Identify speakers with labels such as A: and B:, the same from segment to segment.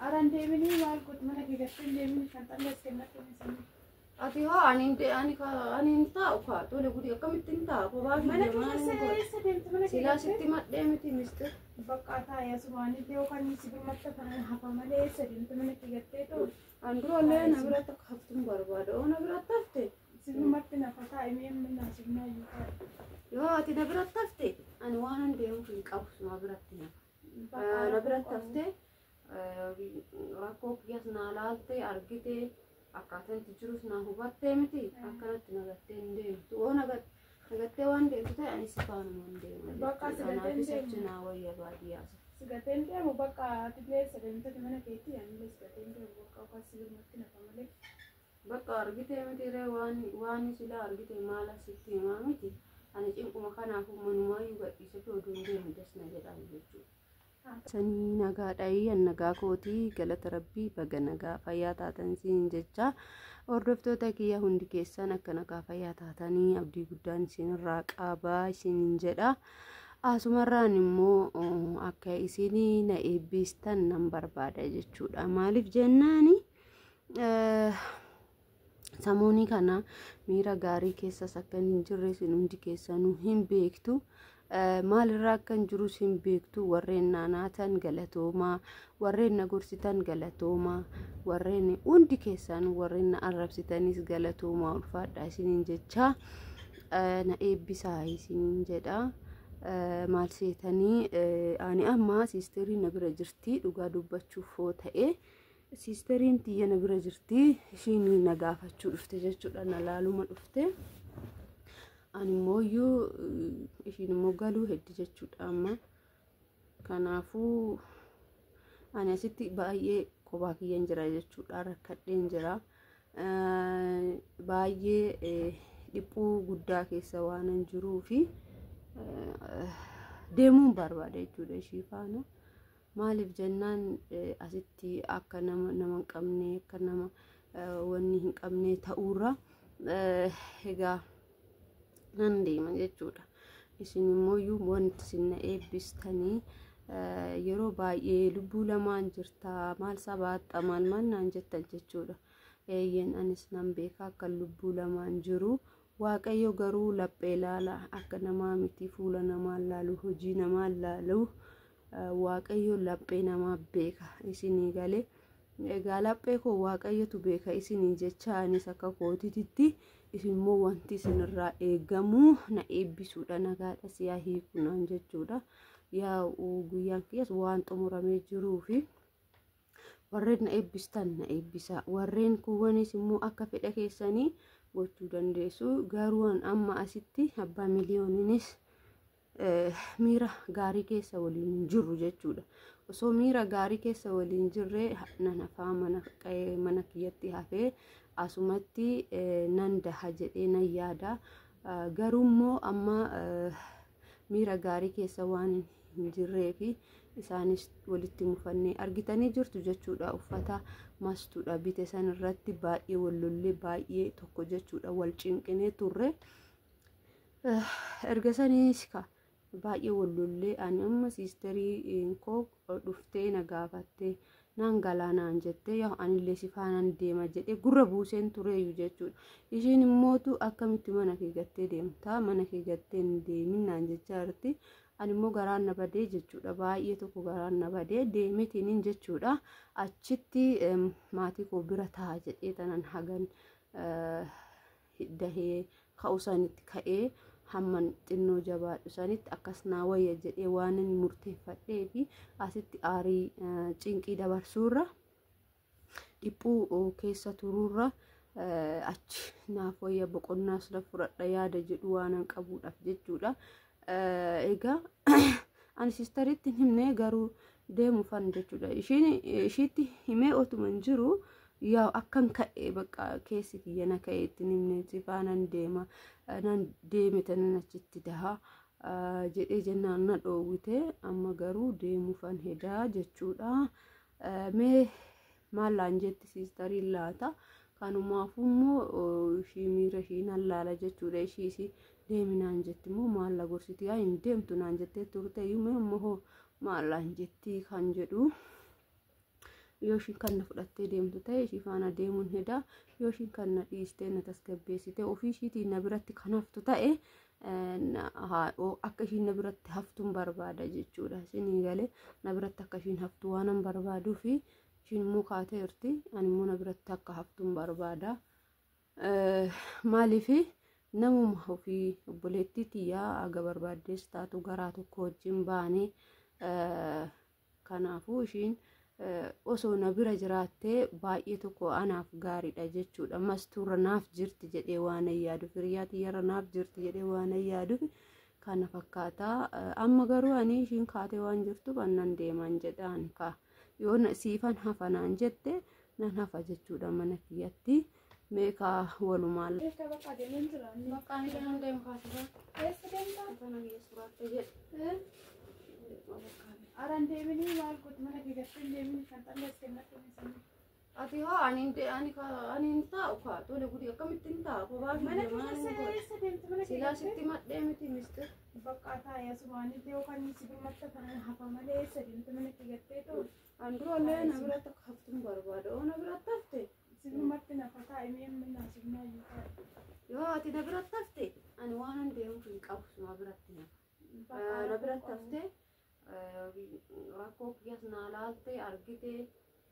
A: Ara hin deeminii maal godhu mana kee gattee hin deeminii kan xallees kennadhu isin.
B: Ati hoo ani hin ani ka ani hin taa'u kaa tole gudii akkamitti hin taa'u kophaa
A: Mana
B: kiyya
A: kee
B: maal
A: keessa
B: hin godhu.
A: eessa deemte mana kee
B: Silaa
A: gattee?
B: sitti madhee miti mistir.
A: Bakka taa'e asumaan illee yookaan si birmatta kana hafa malee eessa deemte mana kee gattee ta'u
B: An durallee na biratti akka haftuun barbaada. Oo na biratti hafte.
A: si birmatti nafa taa'e mee amma naasifnaa iyyuu taa'e.
B: Yoo ati na biratti hafte ani waan hin deemuuf hin qabu suma biratti nafa. Na biratti haftee rakkoo kiyyas naa laaltee argitee akkaataan itti jirus naa hubattee miti akkanatti nagattee hin deemtu. Oo nagattee waan deemtu ta'e ani si faanuma hin deema
A: Bakka
B: jechuudha.
A: si gattee hin
B: Anaafis achi
A: deemu.
B: naa wayya baadiyyaa sana.
A: Si gattee hin deemu bakka ati illee eessa deemte mana keetti ani illee si gattee hin deemu bakka yookaan si birmatti nafa malee.
B: Bakka argitee miti ree waan silaa argite maal asitti himaa miti. Ani cinquma kanaafuu manumaayyuu gadhiisee oduu hin deemu das na jedhaan jechuudha. Sanii nagaadha an nagaa kootii galata rabbii baga nagaa fayyaa taatan siin jecha hordoftoota kiyya hundi keessan akka nagaa fayyaa taatanii abdii guddaan isinirraa qabaa isiniin jedha. Asumarraan immoo akka isin na eebbistan nan barbaada jechuudha. Maaliif jennaani samoonii kana miira gaarii keessas akka hin jirre isin hundi keessanuu hin beektu. Maalirraa akka hin jirus hin beektu. Warreen naanaatan galatoomaa, warreen na gorsitan galatoomaa, warreen hundi keessan warreen na arrabsitanis galatoomaa ulfaadha isiniin jecha na eebbisaa isiniin jedha. Maal seetanii ani amma siisteriin na bira jirti dhugaa dubbachuuf hoo ta'e. Siisteriin tiyya na bira jirti ishiin na gaafachuu dhufte jechuudha na laaluma dhufte. Ani immoo ishiin immoo galuu heddi jechuudha amma. Kanaafuu ani asitti baay'ee kophaa kiyyan jira jechuudha rakkadheen jira. Baay'ee dhiphuu guddaa keessa waan jiruu fi deemuun barbaada jechuudha ishii faana. Maaliif jennaan asitti akka nama nama hin qabne akka nama wanni hin qabne ta'uurra egaa nan deema jechuudha. Isin immoo wanti isin na eebbistanii yeroo baay'ee lubbuu lamaan jirta maal sabaaxxa maal maal naan jettan jechuudha. Eeyyeen anis nan beeka akka lubbuu lamaan jiru. Waaqayyo garuu laphee laala akka namaa miti fuula namaa laalu hojii namaa laalu Waaqayyo laphee namaa beeka isinii galee. Egaa laphee koo Waaqayyotu beeka isinii jecha anis akka kootiitti isin immoo wanti isinirraa eegamu na eebbisuudha nagaadha siyaa hiiku naan jechuudha. Yaa guyyaan kiyyas waan xumuramee jiruu fi warreen na eebbistan na eebbisa. Warreen kuuwwanis immoo akka fedha keessanii gochuu dandeessu. Garuu amma asitti abbaa miliyooniinis miira gaarii keessa waliin hin jirru jechuudha. Osoo miira gaarii keessa waliin jirree nan hafaa mana qa'ee mana kiyyatti hafee asumatti nan daha jedhee nan yaada. Garuu immoo amma miira gaarii keessa waan hin jirree fi isaanis walitti mufannee argitanii jirtu jechuudha. Uffata mastuudha bite san irratti baay'ee wal lollee baay'ee tokko jechuudha wal cinqinee turre. Erga saniis ka baay'ee wal lollee ani amma siisterii koo dhuftee na gaafattee naan galaa naan jettee yaa anillee si faanaan deema jedhee gurra buuseen tureeyyu jechuudha. Ishiin immootu akkamitti mana kee gattee deemtaa mana kee gattee hin deemin naan jechaa jirti. Ani immoo garaan na badee jechuudha baay'ee tokko garaan na badee deemetiniin jechuudha. Achitti maatii koo bira ta'a jedhee tanan hagan dahee ka'u sanitti ka'ee hamman xinnoo jabaadhu sanitti akkas naa wayya jedhee waan inni murteeffadhee fi asitti aarii cinqii dabarsuurra dhiphuu keessa turuurra achi naaf wayya boqonnaas na fudhadha yaada jedhu waan an qabuudhaaf jechuudha. Egaa ani siistaritti hin himne garuu deemuufan jechuudha. Ishiitti himee otuma hin jiru yaa akkan ka'e bakka keessi kiyya na ka'e itti himne si faanan deema nan deeme tanan achitti daha jedhee jennaan na dhoowwite amma garuu deemuufan hedaa jechuudha. Mee maal laan jetti siistariin laata kanumaafuu immoo ishii miira ishii nan laala jechuudha. Ishiis deemi naan jetti immoo maal la gorsiti yaa hin deemtu naan jettee turte iyyuu mee immoo hoo maal laan jetti kan jedhu. Yoo ishiin kan na fudhattee deemtu ta'e ishii faana deemuun heda. Yoo ishiin kan na dhiistee na tasgabbeessitee ofii ishiitiin na biratti kan haftu ta'e akka ishiin na biratti haftuun barbaada jechuudha. Isinii galee na biratti akka ishiin haftu waanan barbaaduu fi ishiin immoo kaateerti, ani immoo na biratti akka haftuun barbaada. Maaliif namuma ofii obboleettii tiyyaa aga barbaaddees taatu garaa tokko wajjin baanee, kanaafuu ishiin osoo na bira jiraattee baay'ee tokko anaaf gaariidha jechuudha. Mastuurra naaf jirti jedhee waan yaaduuf, hiriyaa tiyyarra naaf jirti jedhee waan yaaduuf kana fakkaataa. Amma garuu ani ishiin kaatee waan jirtuuf annan deeman jedhaan ka. Yoo siifan hafa naan jette nan hafa jechuudha mana kiyyatti. Meeqaa walumaan.
A: Eessa bakka deemeen jira?
B: Bakka ani deeman deemu kaasifaa.
A: Eessa deemtaa?
B: Kana biyya suuraatte jedhe.
A: Araan deeminii maal gooti mana kee gartee hin deeminii kan xallees kennadhu isin.
B: Ati hoo ani hin taa'u kaa tole gudii akkamitti hin taa'u kophaa
A: Mana
B: kiyya
A: kee
B: maal
A: keessa
B: hin godhu.
A: eessa deemte mana kee
B: Silaa
A: gartee?
B: sitti madhee miti mistir.
A: Bakka taa'ee asumaanillee yookaan si birmatta kana hafa malee eessa deemte mana kee gartee ta'u
B: An durallee na biratti akka haftuun barbaada. Oo na biratti hafte.
A: si birmatti nafa taa'e mee minaa sirnaa iyyuu taa'e.
B: Yoo ati na biratti hafte ani waan hin deemuuf hin qabu suma biratti nafa. Na biratti hafte rakkoo kiyyaas naa laalte argite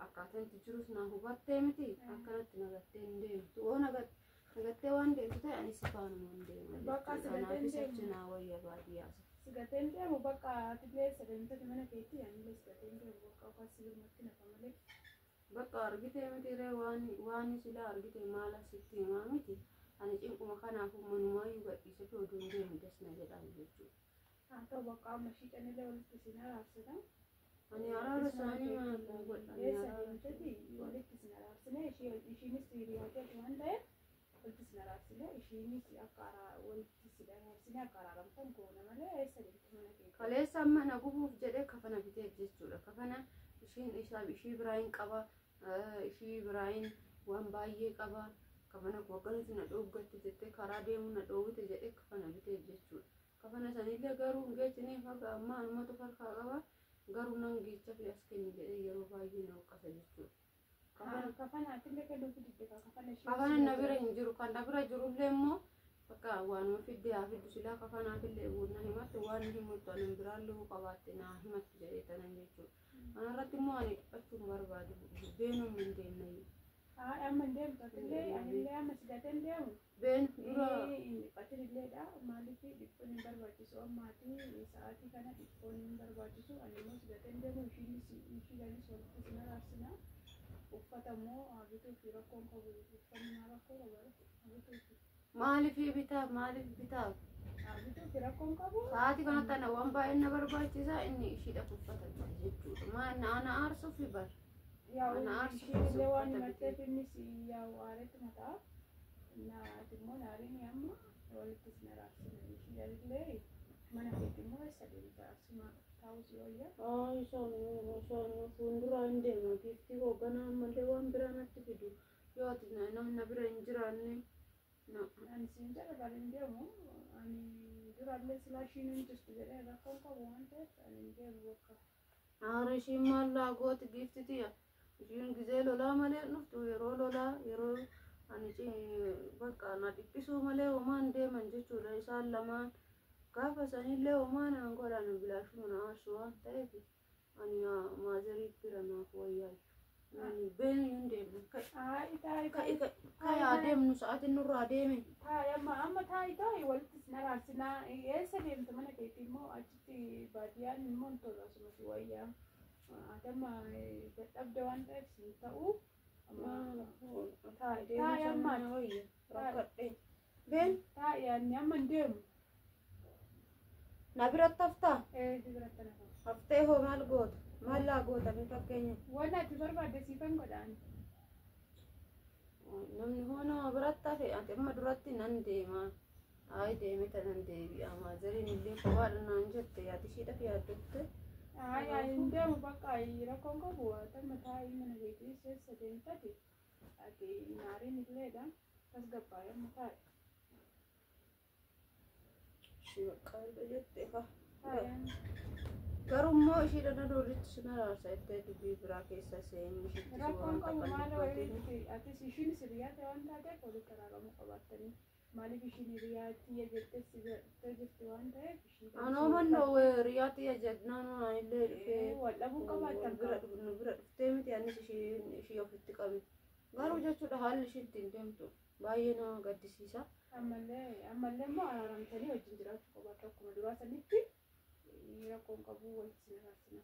B: akkaataan itti jirus naa hubattee miti akkanatti nagattee hin deemtu. Oo nagattee waan deemtu ta'e ani si faanuma hin deema
A: Bakka
B: jechuudha.
A: si gattee hin
B: Anaafis achi
A: deemu.
B: naa wayya baadiyyaa.
A: Sigateen deemu bakka atillee eessa deemtati mana keetti anillee sigateen deemu bakka yookaan si birmatti nafa malee.
B: Bakka argitee miti ree waan silaa argite maal asitti himaa miti. Ani cinquma kanaafuu manumaayyuu gadhiisee fi oduun deemu das na jedhaan jechuudha.
A: Haa ta'u bakka amma shiicanillee walitti isin araarsita.
B: Ani araara isaanii maal na godha? Ani
A: Eessa
B: araara
A: deemtati walitti isin araarsine ishiinis hiriyootee waan ta'eef walitti isin araarsine ishiinis akka walitti isin araarsine akka araaramtan goona malee eessa deemte mana keetti.
B: Kaleessa amma na gubuuf jedhee kafana biteef jechuudha. Kafana ishiin isaa ishii biraayin qaba. Ishii biraayin waan baay'ee qaba. Kafana koo akkanatti na dhooggatte jettee karaa deemuu na dhoowwite jedhee kafana biteef jechuudha. Kafana sanillee garuu hin geessineef haga ammaa anumatu farkaa qaba. Garuu nan geecha fi as kenni jedhee yeroo baay'ee na waqqasa jechuudha.
A: Kafana atillee kennuufi didde kafana ishee.
B: Kafana na bira hin jiru. Kan na bira jirullee immoo bakka waanuma fidde haa fiddu silaa kafanaafillee na himatte waan himattu ani biraallee hoo qabaatte naa himattu jedhee tanan jechuudha. Kanarratti immoo ani dhiphachuun barbaadu beenuun hin deemne.
A: Haa amma hin deemtu atillee anillee amma sigateen deemu.
B: Been dura
A: Hin dhiphatin illeedha. Maaliif dhiphuun hin barbaachisu ammaatii sa'aatii kana dhiphuun hin barbaachisu. Ani immoo sigateen deemu ishiinis ishiidhaanis walitti isin araarsina. Uffata immoo haa bituufi rakkoon qabu uffanni maa rakkoo qaba haa bituufi.
B: Maaliif bitaaf maaliif bitaaf?
A: Haa bituufi rakkoon qabu.
B: Sa'aatii kanatti ana waan baay'ee na barbaachisa inni ishiidhaaf uffata bita jechuudha. Maal na ana aarsuuf bar.
A: Yaa'u
B: Ana aarsuuf
A: ishiin illee waan
B: uffata
A: himatteef
B: bitee.
A: innis yaa'u aaretti mataa. Naati immoo naariin amma walitti isin araarsina. Ishiidhaan illee mana keetti immoo eessa deemta asuma taa'us yoo wayya.
B: Ay sonnu fuuldura hin deema giiftii hoogganaa ammallee waan biraa natti fidu. Yoo ati namni bira hin jiraanne.
A: Ani siin jedha bari hin deemu. Ani duraallee silaa ishiin hin jirtu jedhee rakkoon qabu waan ta'eef ani hin deemu bakka.
B: Haara ishiin maal laagooti giifti tiyya. Ishiin gizee lolaa malee dhuftu yeroo lolaa yeroo ani bakka na dhiphisuu malee homaan deeman jechuudha isaan lamaan. Gaafa sanillee homaa naan godhan bilaashuma na aarsu waan ta'eef ani maazarii bira naaf wayyaayu. Ani beenu hin deemne.
A: Taa'i taa'i
B: Ka'i
A: taa'i.
B: ka'i ka'i haa deemnu sa'aatiin nurraa deeme.
A: Taa'i amma amma taa'i taa'i walitti isin araarsinaa. Eessa deemta mana keetti immoo achitti baadiyyaan immoo hin tolu asuma si wayyaa. Ati amma dadhabde waan ta'eef sin ta'u. Amma
B: Taa'i
A: Taa'i amma.
B: deemu wayya rakkadhe. Been
A: Taa'i ani amma hin deemu.
B: na biratti haftaa?
A: Ee si biratti nafa.
B: Haftee hoo maal goota? Maal laa goota mee fakkeenya?
A: Waan ati barbaadde siifan godhaan.
B: Namni hoo nama biratti hafe ati amma duratti nan deema. Ayi deeme tanan deebi'a. Maazariin illee kophaadha naan jette yaadi ishiidhaaf yaaddotte.
A: Ayi ani hin deemu bakka rakkoon qabu ati amma taa'ii mana keetii eessa deemtati. Ati naariin illeedha. Tasgabbaa'ee amma taa'i.
B: Ishii bakka erga jette fa.
A: Taa'i amma.
B: Garuu immoo ishee dhala walitti sin araarsa jettee dubbii biraa keessa seenuu isheetti
A: Rakkoon
B: waan
A: qabu
B: takka
A: maal
B: dubbateen.
A: Walitti atis ishiin hiriyaa ta'e waan taateef walitti araaramuu qabaattanii. Maaliif ishiin hiriyaa tiyya jettee si bira jirti waan ta'eef ishiidhaan
B: Anoo mannoo hiriyaa tiyya jennaan anillee dhufee
A: wal dhabuu qabaattan
B: bira nu bira dhuftee miti, anis ishii ofitti qabe. Garuu jechuudha haalli ishii ittiin deemtu baay'ee nama gaddisiisa.
A: Ammallee immoo araaramtanii wajjin jiraachuu qabaattu akkuma duraa sanitti. Rakkoon qabu, walitti sin araarsina.